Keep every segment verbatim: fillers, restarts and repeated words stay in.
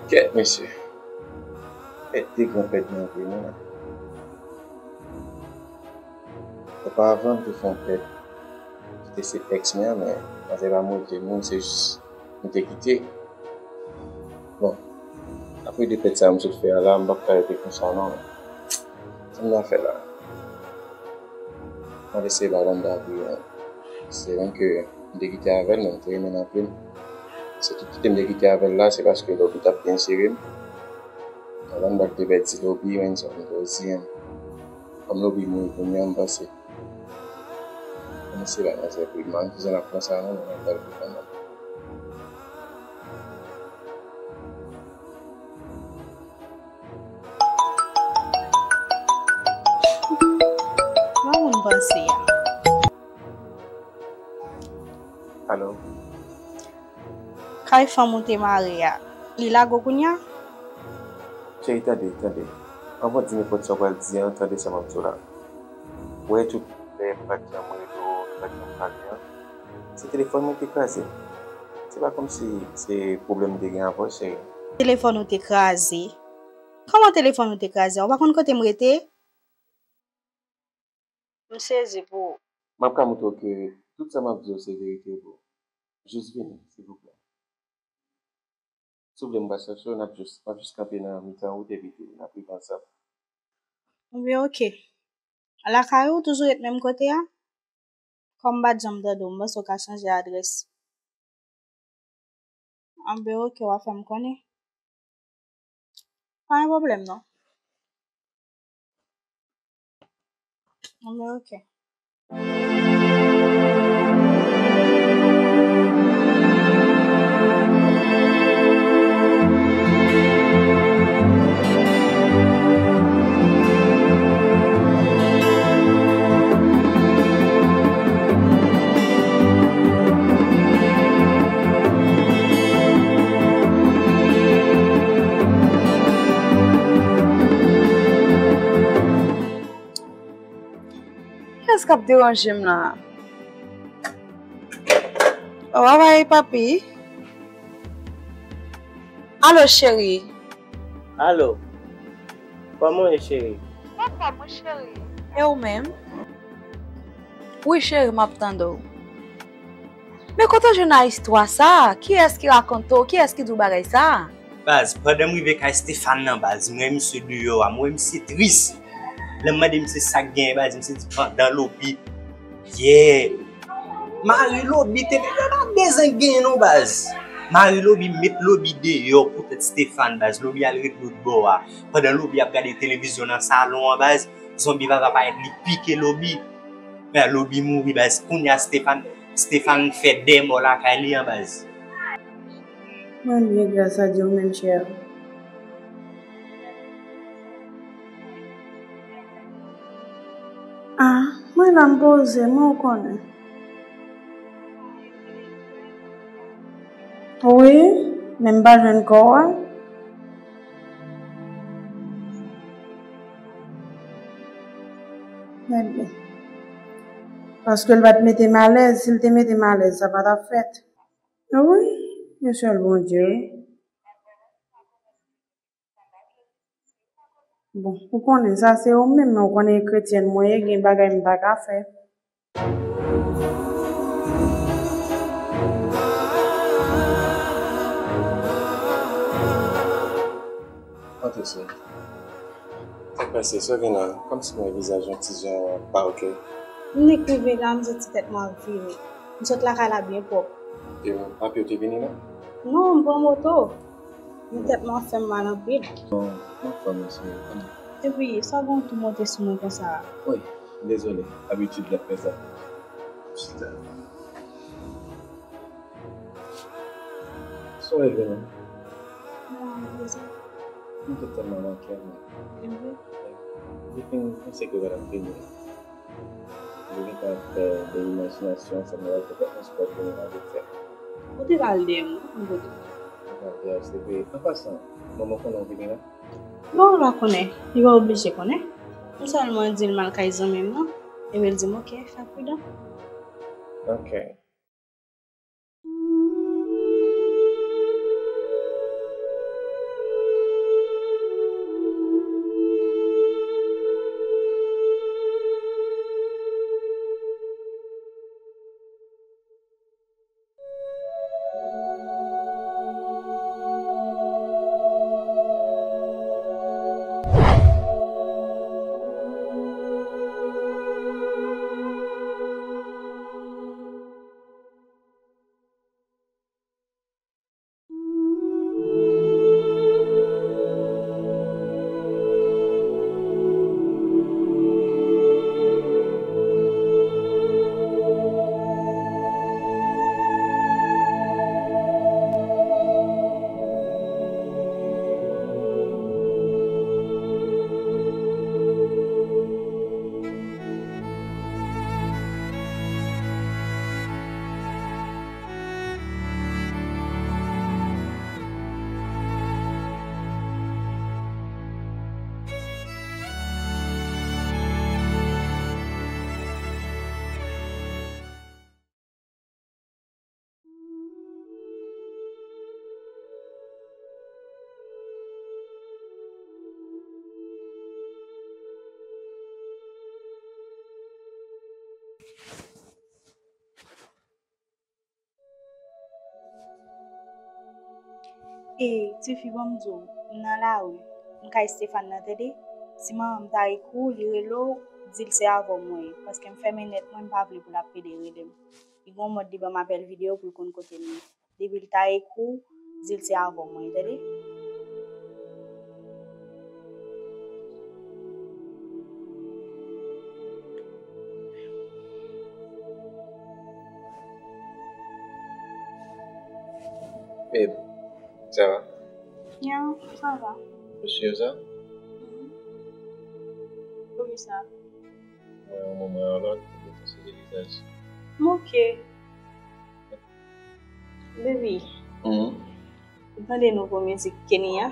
Kèt, mesye. Pèt de gran pèt nan vi mwen. Oparavan, m te fè yon pèt ki te se èks mwen an, men manzè pa mouri, te mouri, se jis m te kite. Bon, apre de pèt sa a m sot fè a la, m p ap ka rete konsa non. Sa m ta fè la? M ap eseye ba Wanda pri an. Se vre ke m te kite avè l, men m te renmen l anpil. Se tout kite m te kite avè l la, se paske Lobi t ap byen sere m. Wanda te pèdi Lobi, men sa m te di, kòm Lobi mouri kounye a, m panse. Ann eseye bay manzè pri. M pa konn kijan n ap pran sa non, men n ap bay pri kanmenm. Yon moun panse a. Alo? Kay fanm ou te mare a, li lage w kounye a? Cheri, tande, tande. Anvan w di nenpòt sa w pral di an, tande sa m ap di w la. Ou wè tout lè m pa t janm rele w, m pa t janm pale an, se telefòn mwen ki te kraze. Se pa kòmsi se pwoblèm m te gen avè w, cheri. Telefòn ou te kraze? Kòman telefòn ou te kraze? Ou pa konn kote m rete? M sezi pou ou. M ap ka montre w ke tout sa m ap di w se verite vre. Jis vini, silvouplè. Si w vle m pral chache w, n ap jis, m ap jis kanpe nan mitan wout epi tou, n ap rive ansanm. Ebyen, oke. Lakay ou toujou ret menm kote a? Kòm m pa t janm tande w, m panse w ka chanje adrès. Anben, oke, w a fè m konnen. Pa gen pwoblèm, non. Anben, oke. Kiyès k ap deranje m la? Oh, bye bye, papi. Alo, cheri. Alo. Kòman w ye, cheri? Anfòm, wi, cheri. E ou menm? Wi, cheri, m ap tande w. Men kote w jwenn a istwa sa a? Kiyès ki rakonte w? Kiyès ki di w bagay sa a? Baz, pandan m rive kay Stéphane nan, baz, m wè misye deyò a, m wè misye tris. Lè m mande misye sa k genyen, baz, misye di pandan Lobi. Yeah. Mari Lobi te, yo pa bezwen genyen non, baz. Mari Lobi met Lobi deyò poutèt Stéphane, baz. Lobi al ret lòt bò a. Pandan Lobi ap gade televizyon nan salon an, baz, zonbi papa parèt, li pike Lobi. Men Lobi mouri, baz. Kounye a Stéphane, Stéphane fè dèyè mò lakay li an, baz. Mwen byen, gras a Dye, ou menm, chè? Ah, mwen la, m poze, mwen, ou konnen. Wi, men m pa jwenn kò a. Gad byen. Paske l pa t mete m alèz, si l te mete m alèz, sa pa t ap fèt. Wi, e sèl Bondye, wi. Bon, ou konnen sa se ou menm, men ou konnen e kretyèn mwen ye, gen bagay m pa ka fè. Antre, sè. Sa k pase? Sa w gen la? Kòmsi mwen vizaj yon ti jan pa oke. M nik rive la, m santi tèt mwen ap vire. M sot lakay la byen pwòp. E papi w te vini la? Non, m pran moto. Men tèt mwen ap fè m mal anpil. Non, m anfòm, mesye. Epi, sa w gen w tou monte sou mwen konsa a? Wi, dezole. Abitid la fè sa. Chita. Sa w rele non? Mwen, Rosa. Mwen te tèlman manke w, mwen. E vre? Depi m panse ke w pa t ap vini. Mwen gentan ap fè de imajinasyon ansanm avèk ou, kòman se pa vini nan dotè. Ou te pral dèyè m, wi, m kote. Ou te pral dèyè, se vre. An pasan, manman w konnen w vini la? Non, l pa konnen. Li pa oblije konnen. M sèlman di l m al kay zanmi m nan. Epi l di m, oke, fè pridan. Oke. Ey, tifi, ban m di w, m nan lari. M kay Stéphane nan, tande. Si manman m ta ekri w, li rele w, di l se avè w mwen ye. Paske m fèmen nèt mwen, m pa vle pou l ap pede rele m. Li gon mòd li ban m apèl videyo pou l konn kote m ye. Depi l ta ekri w, di l se avè w mwen ye, tande. Babe, sa va? Yeah, sa va. Ou sure sa? Mhm. Poukisa? Mwen, yon manman yon lòt, ou konsidere vizaj. Moke. Baby, Mhm. ou tande nouvo mizik Kenny a?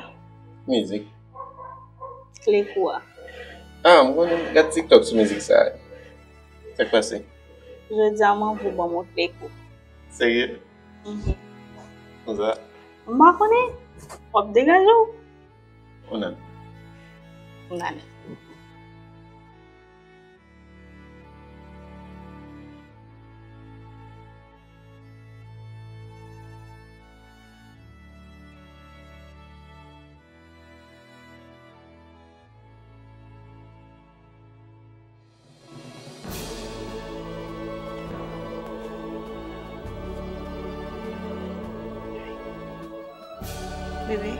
Mizik? Klekou a. Ah, m konnen, m gad TikTok sou mizik sa. Sa k pase? Jodi a, m anvi w ban m yon klekou. Serye? Mhm. Konsa? M pa konnen. W ap degaje w? On ale. On ale. Bebe,